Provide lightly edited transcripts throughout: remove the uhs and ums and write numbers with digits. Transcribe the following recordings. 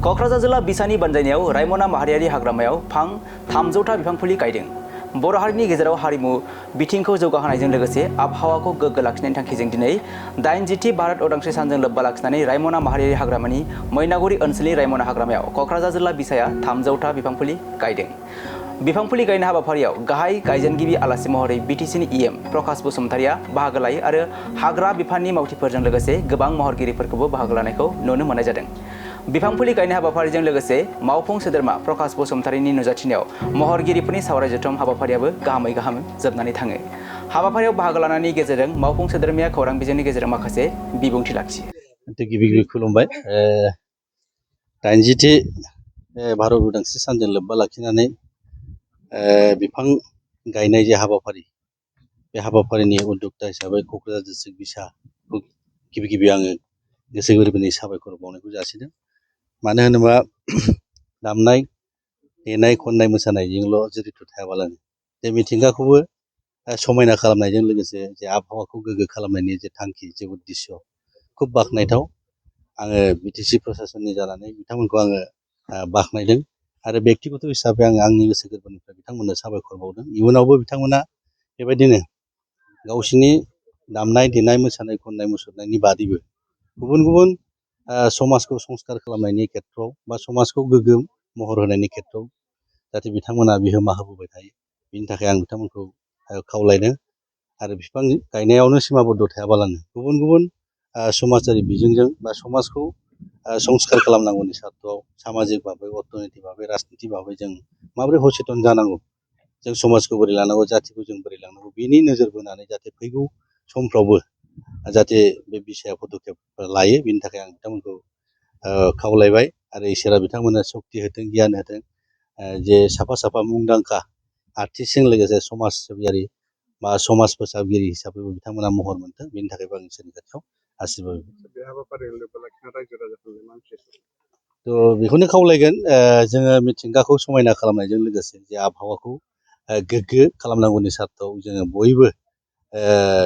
क'क्राझार जिल्ला बिसानि बानजायनायाव रायमना माहारियारि हाग्रामायाव फां 300था बिफां फुलि गायदों। बर' हारिनि गेजेराव हारिमु बिथिंखौ जौगाहोनायजों लोगोसे आबहावाखौ गोग्गो लाखिनायनि थांखिजों दिनै 80थि भारत उदांस्रि सानजों लोब्बा लाखिनानै रायमना माहारियारि हाग्रामानि मैनागुरि ओनसोलनि रायमना हाग्रामायाव क'क्राझार जिल्ला बिसाया 300था बिफां फुलि गायदों। बिफां फुलि गायनाय हाबाफारियाव गाहाय गायजेनगिरि आलासि महरै बिटिसिनि इएम प्रकाश बसुमतारिया बाहागो लायो आरो हाग्रा बिफाननि मावथिफोरजों लोगोसे गोबां महरगिरिफोरखौबो बाहागो लानायखौ नुनो मोननाय जादों। बिफां फुलि गायनाय हाबाफारिजों लोगोसे मावफुं सोद्रोमा प्रकाश बसुमतारिनि नुजाथिनायाव महरगिरिफोरनि सावराय जथुम हाबाफारियाबो गाहामै जोबनानै थाङो। हाबाफारियाव बाहागो लानायनि गेजेरजों मावफुं सोद्रोमाया खौरां बिजोंनि गेजेरजों माखासे बिबुंथि लाखियो। गिबि खुलुमबाय। 80थि भारत उदांस्रि सानजों लोब्बा लाखिनानै बिफां गायनाय जे हाबाफारि, बे हाबाफारिनि उद्यक्ता हिसाबै क'क्राझार डिस्ट्रिक्ट बिसाखौ गिबि आङो गोसो गोरबोनि साबायखर बावनायखौ जासिदों। मानो होनोबा दामनाय देनाय खननाय मोसानायजोंल' जड़ित थायाबालानो जे मिथिंगाखौबो समायना खालामनायजों लोगोसे जे आबहावाखौ गोग्गो खालामनायनि जे थांखि, जे उद्देश्य खुब बाख्नायथाव। आङो बिटिसि प्रसासननि जानानै बिथांमोनखौ आङो बाख्नायदों आरो बेक्तिगत हिसाबै आङो आंनि गोसो गोरबोनिफ्राय बिथांमोननो साबायखर बावदों। इयुनावबो बिथांमोना बेबायदिनो गावसिनि दामनाय देनाय मोसानाय खननाय मुसुरनायनि बादैबो गुबुन समाजखौ संस्कार खालामनायनि खेथ्रआव बा समाजखौ गोग्गो महर होनायनि खेथ्रआव जाहाथे बिथांमोना बिहोमा होबोबाय थायो, बिनि थाखाय आं बिथांमोनखौ खावलायदों। आरो बिफां गायनायावनो सिमाबद्ध थायाबालानो गुबुन समाजारि बिजोंजों बा समाजखौ संस्कार खालामनांगौनि सार्थआव सामाजिक भाबै, अर्थनैतिक भाबै, राजनितिक भाबै जों माबोरै सचेतन जानांगौ, जों समाजखौ बोरै लानांगौ, जातिखौ जों बोरै लानांगौ, बेनि नोजोर बोनानै जाहाथे फैगौ समफ्रावबो जाहाथे बे बिसाया पदक्षेप लायो, बिनि थाखाय आं बिथांमोनखौ खावलायबाय। आरो इसोरा बिथांमोननो सक्ति होथों, गियान होथों। जे साफा मुंदांखा आर्टिस्टजों लोगोसे समाज सिबियारि बा समाज फोसाबगिरि हिसाबैबो बिथांमोना महर मोनथों, बेनि थाखायबो आं इसोरनि खाथियाव आसिरबाद। थ' बेखौनो खावलायगोन, जोङो मिथिंगाखौ समायना खालामनायजों लोगोसे जे आबहावाखौ गोग्गो खालामनांगौनि सार्थआव जोङो बयबो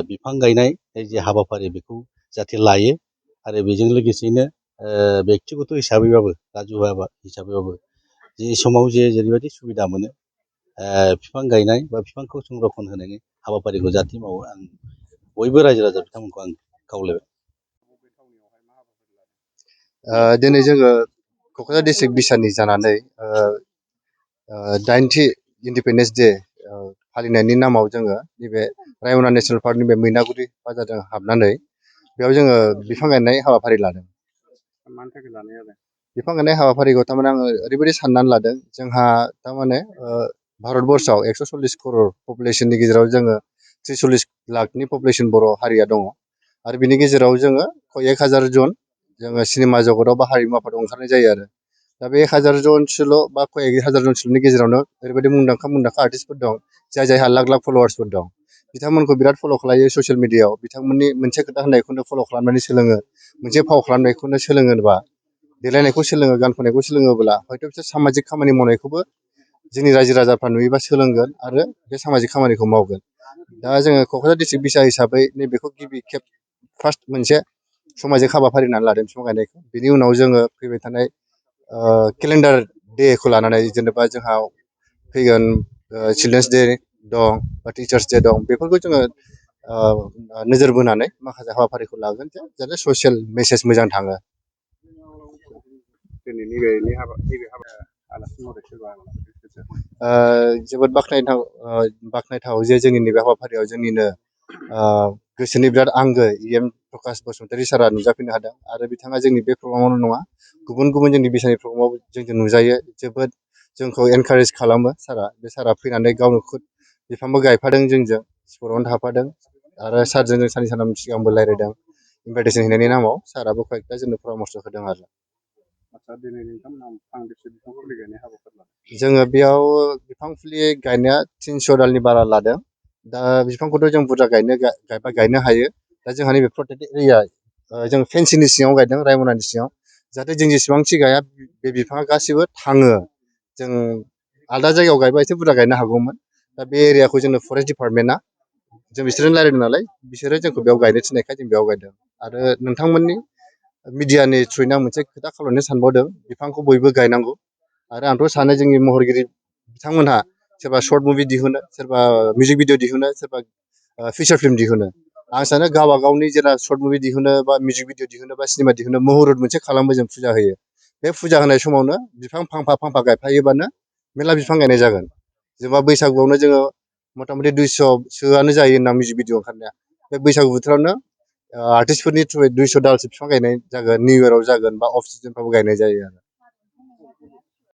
बिफां गायनाय जे हाबाफारि बेखौ जाहाथे लायो। आरो बेजों लोगोसेनो बेक्तिगत हिसाबैबाबो, राजुवा हिसाबैबाबो जे समाव जेरैबायदि सुबिदा मोनो बिफां गायनाय बा बिफांखौ संरक्षण होनायनि हाबाफारिखौ जाहाथे मावो, आं बयबो रायजो राजा बिथांमोनखौ आं खावलायबाय। दिनै जोङो क'क्राझार डिस्ट्रिक्ट बिसानि जानानै 8थि इन्डिपेन्डेन्स डे फालिनायनि नामाव जोङो नैबे रायमना नेसनेल पार्कनि बे मैनागुरि बाजारजों हाबनानै बेयाव जोङो बिफां गायनाय हाबाफारि लादों। मानि थाखाय लानाय जादों? बिफां गायनाय हाबाफारिखौ थारमाने आङो ओरैबायदि साननानै लादों, जोंहा थारमाने भारतबर्षआव 140 करोड़ पपुलेसननि गेजेराव जोङो 43 लाखनि पपुलेसन बर' हारिया दङ। आरो बिनि गेजेराव जोङो 1000 जन जोङो सिनेमा जगताव बा हारिमु आफादाव ओंखारनाय जायो आरो दा बे 1000 जनसोल' बा 1000 जनसोल'नि गेजेरावनो ओरैबायदि मुंदांखा आर्टिस्टफोर दं जायहा लाख फलोवार्सफोर दं। बिथांमोनखौ बिराद फल' खालायो ससियेल मिडियाआव। बिथांमोननि मोनसे खोथा होननायखौनो फल' खालामनानै सोलोङो, मोनसे फाव खालामनायखौनो सोलोङोबा, देलायनायखौ सोलोङो, गान खननायखौ सोलोङोब्ला हयथ' बिसोर सामाजिक खामानि मावनायखौबो जोंनि रायजो राजाफ्रा नुयोबा सोलोंगोन आरो बे सामाजिक खामानिखौ मावगोन। दा जोङो क'क्राझार डिस्ट्रिक्ट बिसा हिसाबै नैबेखौ गिबि खेब फार्स्ट मोनसे सामाजिक हाबाफारि होननानै लादों बिफां गायनायखौ। बिनि उनाव जोङो फैबाय थानाय केलेन्डार डेखौ लानानै, जेनेबा जोंहा फैगोन चिलड्रेन्स डे दं बा टिचार्स डे दं, बेफोरखौ जोङो नोजोर बोनानै माखासे हाबाफारिखौ लागोन जाहाथे ससियेल मेसेज मोजां थाङो। जोबोद बाख्नायथाव जे जोंनि नैबे हाबाफारियाव जोंनिनो गोसोनि बिराद आंगो इएम प्रकाश बसुमतारी सारा नुजाफैनो हादों। आरो बिथाङा जोंनि बे प्रग्रामावल' नङा, गुबुन जोंनि बिसानि प्रग्रामाव जोंजों नुजायो, जोबोद जोंखौ एनकारेज खालामो सारा। बे सारा फैनानै गावनो खुद बिफांबो गायफादों, जोंजों स्पटआवनो थाफादों आरो सारजों जों साननै सानथाम सिगांबो रायज्लायदों इनभाइटेसन हैनायनि नामाव। साराबो कয়েকটা जोंनो परामर्श होदों आरो। जोङो बेयाव बिफां फुलि गायनाया 300 दालनि बारा लादों। दा बिफांखौथ' जों बुरजा गायनो हायो। दा जोंहा नैबे प्रटेक्टेड एरिया जों फेन्सिनि सिङाव गायदों, रायमनानि सिङाव, जाहाथे जों जेसेबांखि गाया बे बिफाङा गासिबो थाङो। जों आलदा जायगायाव गायबा एसे बुरजा गायनो हागौमोन। दा बे एरियाखौ जोंनो फरेस्ट डिपार्टमेन्टआ, जों बिसोरजों रायज्लायदों नालाय, बिसोरो जोंखौ बेयाव गायनो थिननायखाय जों बेयाव गायदों। आरो नोंथांमोननि मिडियानि थ्रुयैनो आं मोनसे खोथा खालामनो सानबावदों बिफांखौ बयबो गायनांगौ आरो आंथ' सानो जोंनि महरगिरि बिथांमोनहा सोरबा सर्ट मुभि दिहुनो सोरबा मिउजिक भिडिअ दिहुनो सोरबा फिचार फिल्म दिहुनो आं सानो गावबा गावनि जेला सर्ट मुभि दिहुनो बा मिउजिक भिडिअ दिहुनो बा सिनेमा दिहुनो मुहुरत मोनसे खालामो जों फुजा होयो बे फुजा होनाय समावनो बिफां फांफा फांफा गायफायोबानो मेरला बिफां गायनाय जागोन जेनेबा बैसागुआवनो जोङो मथा मथि 200सोआनो जायो होनना मिउजिक भिडिअ ओंखारनाया बे बैसागु बोथोरावनो आर्टिस्टफोरनि थ्रुयै 200 दालसो बिफां गायनाय जागोन निउ इयाराव जागोन बा अफ सिजनफ्रावबो गायनाय जायो आरो